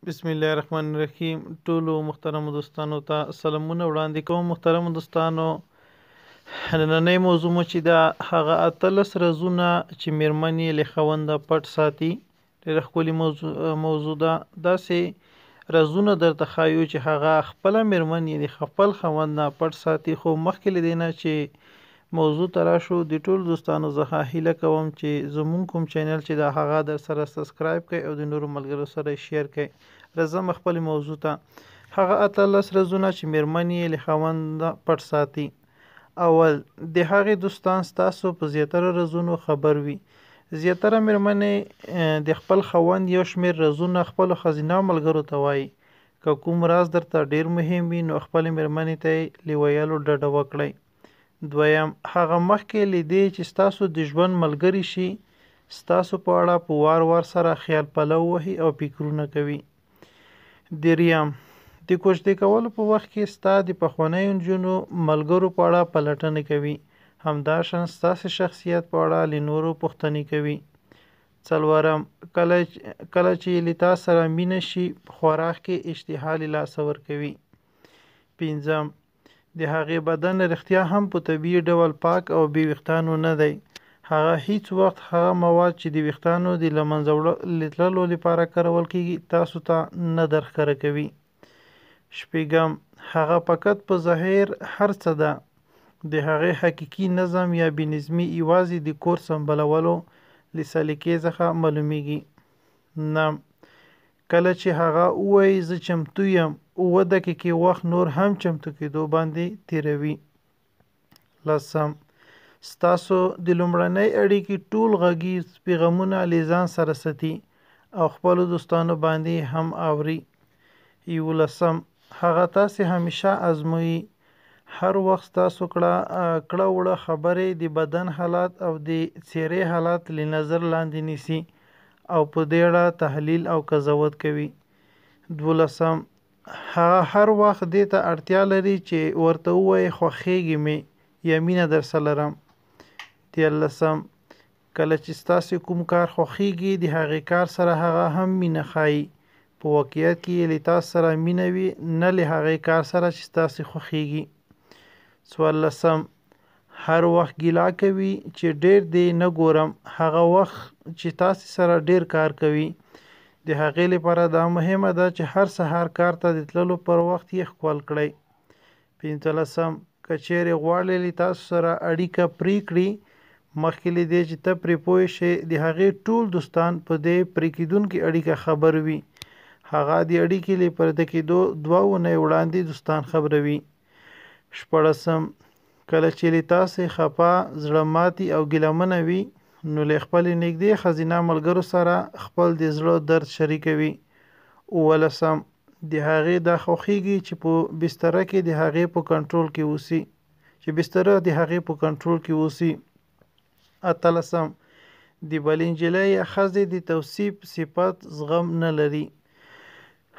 بسم الله الرحمن الرحیم. ټولو محترمو دوستانو ته سلامونه وړاندې کوم. محترمو دوستانو، نننۍ موضوع مو چې دا هغه 18 رازونه چې میرمن یې له خاونده پټ ساتي، ډېره ښکلې موضوع ده. داسې رازونه درته ښایو چې هغه خپله میرمن یې د خپل خاوند نه پټ ساتي. خو مخکې له دې نه چې موضوع ته راشو، د ټولو دوستانو څخه هیله کوم چې زمونږ کوم چینل چې دا هغه در سره سبسکرایب کړئ او د نورو ملګرو سره یې شیر کړئ. راځم خپلې موضوع ته. هغه 18 رازونه چې میرمن یې له خاونده پټ ساتي. اول، د هغې دوستان ستاسو په زیاتره رازونو خبر وي. زیاتره میرمنې د خپل خاوند یو شمېر رازونه خپلو ښځینه ملګرو ته وایي. که کوم راز درته ډیر مهم وي، نو خپلې میرمنې ته یې له ویلو ډډه وکړئ. دویم، هغه مخکې له دې چې ستاسو د ژوند ملګري شي، ستاسو په اړه په وار وار سره خیال پلو وهي او فکرونه کوي. دریم، د کوژدې کولو په وخت کې ستا د پخوانیو نجونو ملګرو په اړه پلټنې کوي، همداشان ستاسې شخصیت په اړه له نورو پوښتنې کوي. څلورم، کله چې له تا سره مینه شي، په خوراک کې اشتها له لاسه ورکوي. پنځم، د هغې بدن رښتیا هم په طبیعي ډول پاک او بې ویښتانو نه دی. هغه هیڅ وخت هغه مواد چې د ویښتانو د له منځه تللو لپاره کارول کیږي، تاسو ته نه درښکاره کوي. شپږم، هغه فقط په ظاهر هر څه ده. د هغې حقیقي نظم یا بې نظمي یوازې د کور سمبالولو له سلیقې څخه معلومیږي. نهم، کله چې هغه ووایي زه چمتو یم، 7 دقیقې وخت نور هم چمتو کېدو باندې تېروي. لسم، ستاسو د لومړنۍ اړیکې ټول غږیز پیغامونه له ځان سره ساتي او خپلو دوستانو باندې هم اوري. یولسم، هغه تاسې همیشه ازمويي. هر وخت ستاسو کړه وړه، خبرې، د بدن حالت او د څیرې حالت له نظر لاندې نیسي او په دې اړه تحلیل او قضاوت کوي. دولسم، هغه هر وخت دې ته اړتیا لري چې ورته ووایې خوښیږي مې یا مینه درسره لرم. دیارلسم، کله چې ستاسې کوم کار خوښیږي، د هغې کار سره هغه هم مینه ښایي. په واقعیت کې یې له تاسو سره مینه وي، نه له هغې کار سره چې ستاسې خوښیږي. څوارلسم، هر وخت ګیله کوي چې ډیر دې نه ګورم، هغه وخت چې تاسې سره ډیر کار کوي. د هغې لپاره دا مهمه ده چې هر سهار کار ته د تللو پر وخت یې ښکل کړئ. پنځلسم، که چیرې غواړي له تاسو سره اړیکه پرې کړي، مخکې له دې چې ته پرې پوه شې، د هغې ټول دوستان په دې پرې کېدونکې اړیکه خبر وي. هغه د اړیکې له پرده کېدو 2 اونۍ وړاندې دوستان خبروي. شپاړسم، کله چې له تاسې خپه، زړه ماتي او ګیلهمنه وي، نو له خپلې نږدې ښځینه ملګرو سره خپل د زړه درد شریکوي. اوولسم، د هغې دا خوښیږي چې په بستره کې د هغې په کنټرول کې اوسي، چې بستره د هغې په کنټرول کې اوسي. اتلسم، د بلې نجلۍ یا ښځې د توصیف صفت زغم نه لري.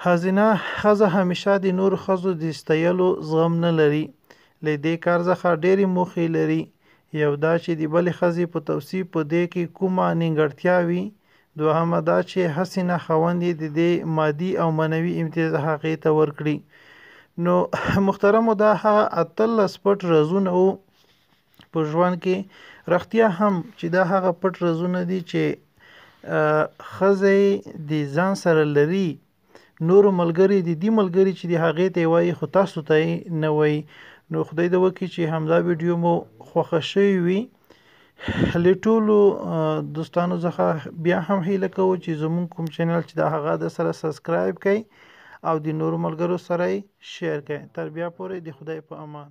ښځه همیشه د نورو ښځو د ستایلو زغم نه لري. له دې کار څخه ډېرې موخې لري. یو دا چې د بلې ښځې په توصیف په دې کې کومه نیمګړتیا وي، دوهمه دا چې هسې نه خاوند یې د دې مادي او معنوي امتیاز هغې ته ورکړي. نو محترمو، دا هغه 18 پټ رازونه وو په ژوند کې. رښتیا هم چې دا هغه پټ رازونه دي چې ښځه یې د ځان سره لري، نورو ملګري د دې ملګري چې د هغې ته یې وایي، خو تاسو ته یې نه وایي. نو خدای دې وکړي چې همدا ویډیو مو خوښه شوې وي. له ټولو دوستانو څخه بیا هم هیله کوو چې زمونږ کوم چینل چې دا هغه د سره سبسکرایب کړئ او د نورو ملګرو سره یې شیر کړئ. تر بیا پورې د خدای په امان.